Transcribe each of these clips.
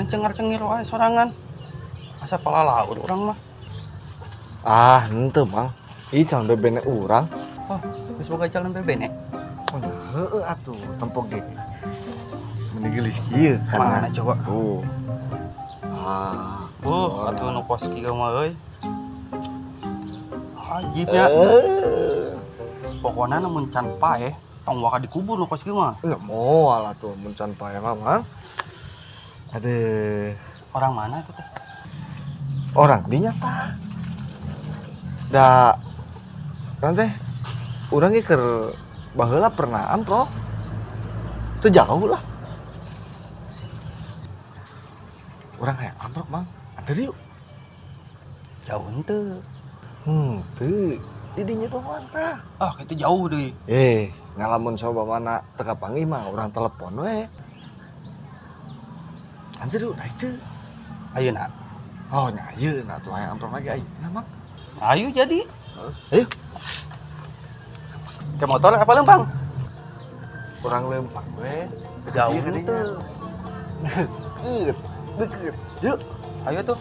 Cengar-cengir wae sorangan. Asa palalaur urang mah. Ah, henteu, Mang. Ih, calon bebene urang. Oh, geus boga calon bebene. Oh, nya heueuh atuh, tempo ge. Meni geulis kieu Mana coba? Tuh. Ah, Atuh nu kos kieu mah euy. Ajib nya. Pokona mun can paeh, tong waka dikubur nu kos kieu mah. Ya moal atuh mun can paeh mah, Mang. Aduh, Orang mana itu teh? Orang dinya tah. Da kan teh urang ge keur baheula pernah amprok. Teu jauh lah. Urang hayang amprok, Mang. Anter yuk. Jauh henteu. Teu. Di dinya doang tah. Ah, itu jauh deui. Ngalamun coba mana teu kapanggih mah urang telepon we. Anter yuk, naik teu. Ayeuna. Oh, nya ayeuna tuh hayang amprok lagi ayeuna, Mang. Ayo jadi. Ayo. Ke motor apa lempang? Kurang lempang we. Jauh Iya, henteu. Deket, deket. Yuk. Ayo tuh.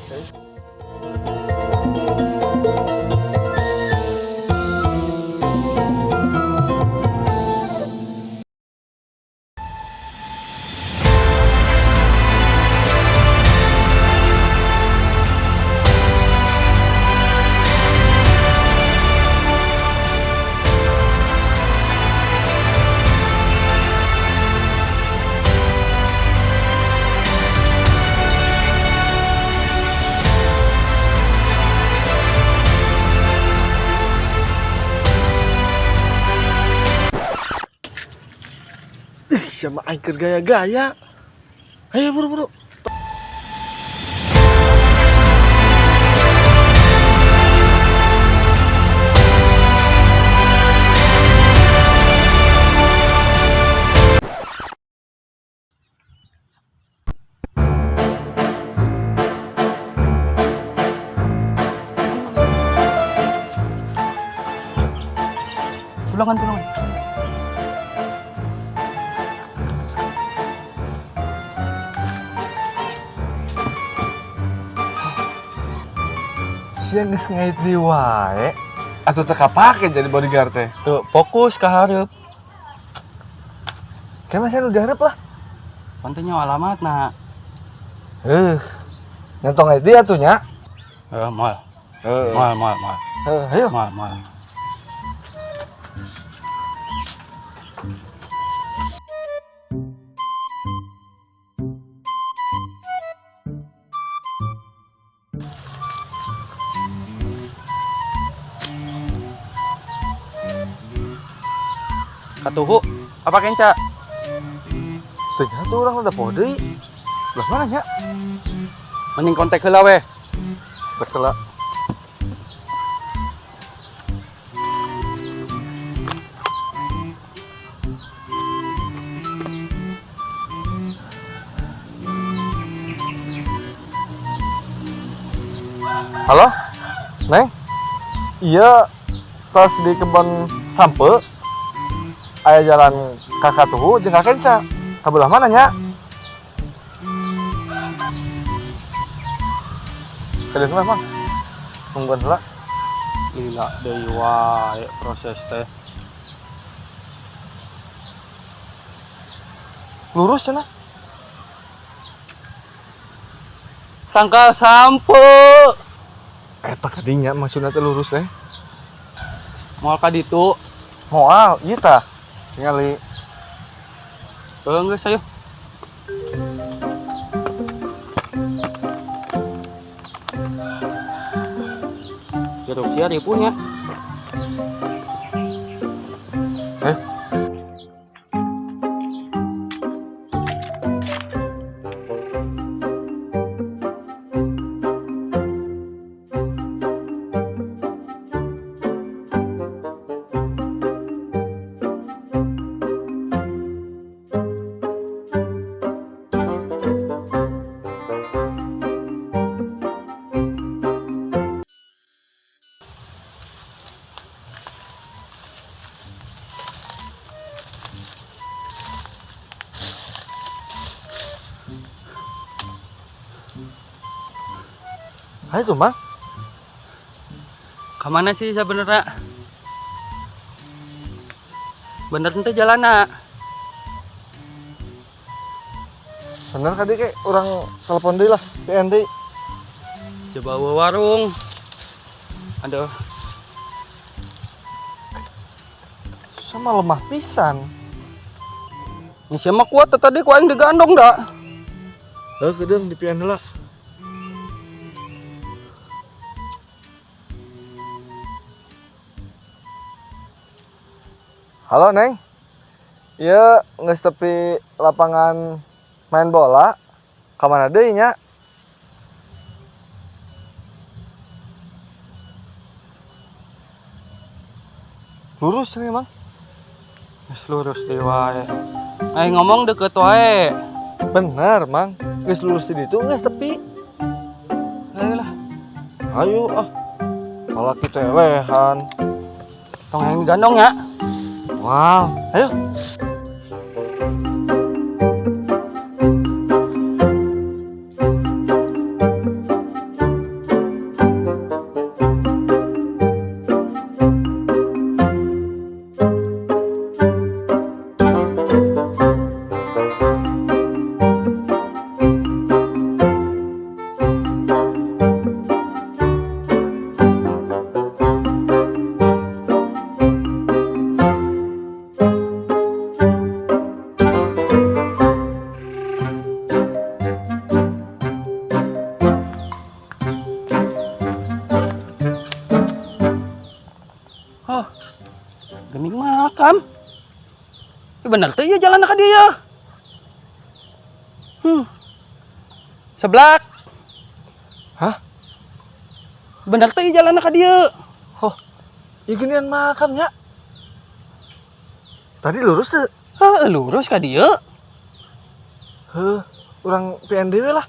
Ih, siapa aing keur gaya-gaya. Ayo buru-buru. Tulungan, tulungan. Sia geus ngait di wae. Atuh teu kapake jadi bodyguard teh. Tuh, fokus ka hareup. Kayak masih nu dihareup lah. Pan teu nyawa alamatna. Heuh. Nyantong ngait dia atuh nya. Heuh, moal. Heuh. Moal, moal, moal. Heuh, ayo. Moal, moal. Katuhu, apa kenca? Teu nya tuh urang udah poho deui. Belah mana nya? Mending kontak heula weh. Kontak heula. Halo? Neng? Iya, tos di kebun sampe. Aya jalan Kakatuhu jeung Kakenca. Ka belah mana nya? Ka dieu mah, Mang. Nungguan heula. Lila deui wae proses teh. Lurus cenah. Tangkal sampe. Eta kadinya maksudna teh lurus teh. Moal ka ditu. Moal, ieu tah. Tingali. Heuh, geus ayo. Jeruk sia ripuh nya. Ayo tuh, Mang. Kemana sih sebenarnya? Bener ente jalanna. Bener tadi kayak orang telepon deui lah, PN deui. Coba warung. Aduh. Sama lemah pisan. Ini siapa kuat tadi ku aing digandong dah. Heuh, kedeung di PN heula. Halo, Neng. Iya, geus tepi lapangan main bola. Ka mana deui nya? Lurus nih, Mang. Geus lurus deui wae. Aing ngomong deket wae. Bener, Mang. Geus lurus di ditu geus tepi. Ayo lah. Ayo ah. Malah kita elehan. Tong aing digandong ya. Wow, ayo. Oh, gening makam. Ya bener tuh iya jalan ke dia. Seblak. Hah? Bener tuh iya jalan ke dia. Oh, iya ginian makamnya. Tadi lurus tuh. Heh, lurus ke dia. Heh, orang PNDW lah.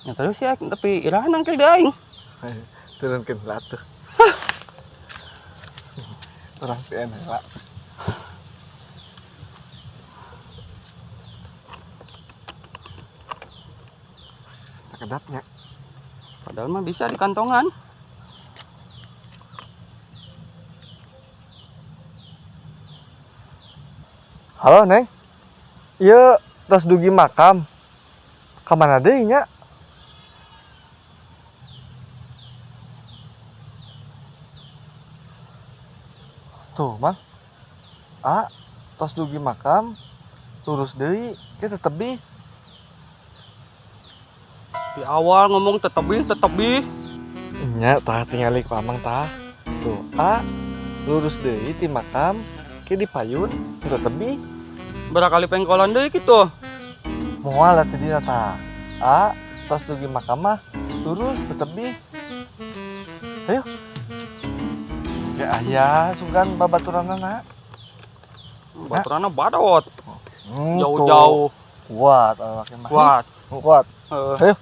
Ya terus ya, tapi irahan nangkel di aing. Turunkan lah tuh. Orang PN lah. Sekedapnya. Padahal mah bisa di kantongan. Halo, Neng. Iya, tos dugi makam. Kamana deui nya? Tuh, Mang. A, tos dugi makam, lurus deui, kita tebih. Di awal ngomong tetebih, tetebih. Nya, tah tingali ku Amang tah. Tuh, A, lurus deui ti makam, ke di payun, teu tebih. Berapa kali pengkolan deui kitu? Moal atuh dina tah. A, tos dugi makam mah, lurus tetebih. Ayo. Oke, aya sugan babaturanana. Babaturanna badot. Jauh-jauh. Tuh. Kuat awaknya mah. Kuat. Kuat. Heeh. Ayo.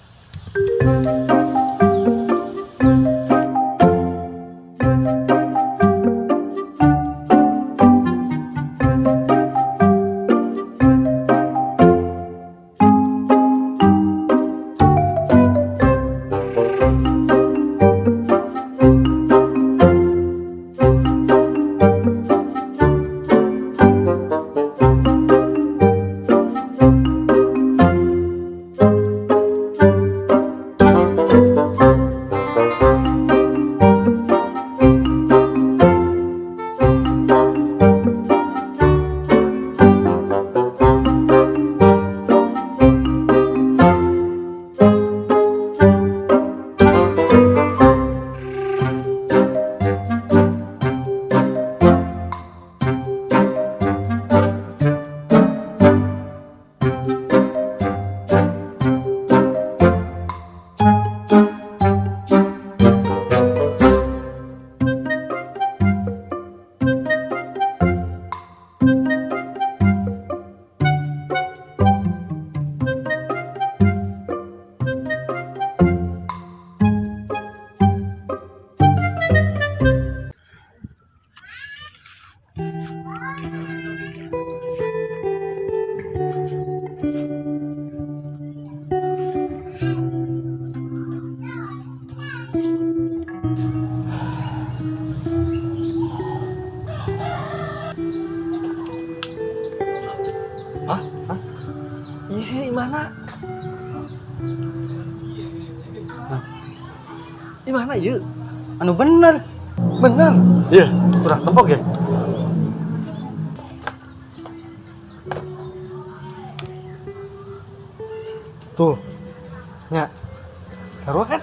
Di mana ieu? Anu bener. Bener. Iya, kurang tempok ya. Tuh. Nya. Sarua kan?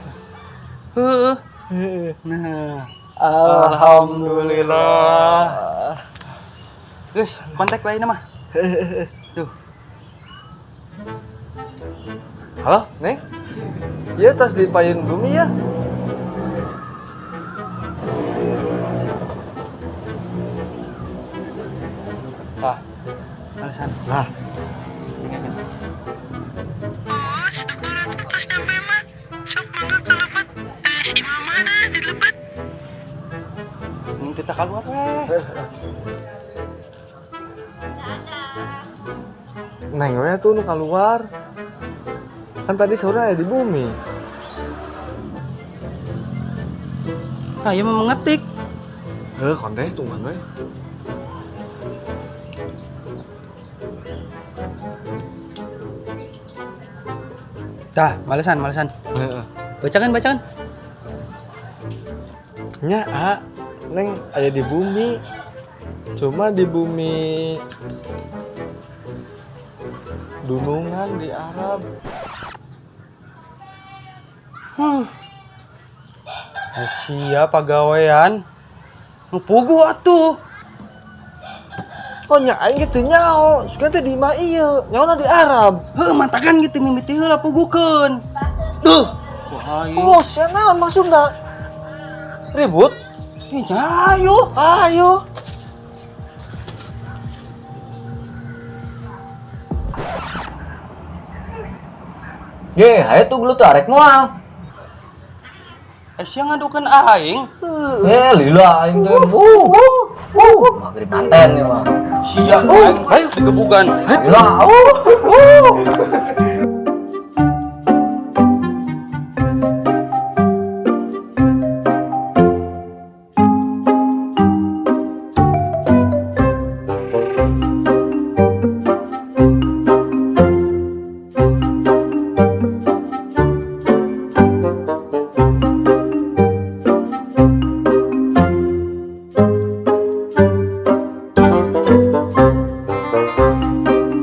Heeh. Heeh. Nah, Alhamdulillah. Terus kontak wae mah. Tuh. Halo, Neng. Iya, tas di payun bumi ya. Tah. Alasan. Nah, Tinggalkan. Bos, aku rasa tos nyampe mah. Sok mangga ke lebet. Eh, si mama dah di lebet. Ini kita keluar weh. Neng we tuh nu keluar. Kan tadi sore ada di bumi. Tah, ieu mah mengetik. Heuh, konte tungguan we. Tah, malesan, malesan. Heeh. Bacakan, bacakan. Nya, A. Neng aya di bumi. Cuma di bumi Dunungan di Arab. Siapa pagawean? Nu puguh atuh. Oh nya aing gitu nyao, suka teh di imah ieu, nyaona di Arab. Heuh, mantakan gitu mimiti heula puguhkeun. Duh, Wah, aing. oh sia naon maksudna? Ribut? Ih, ayo. Ayo. Ye, hayo tuh gelut arek moal. Eh, sia ngadukeun aing. Eh, lila aing teh. Maghrib manten ieu mah. Sia aing ayo. digebugan. Lila.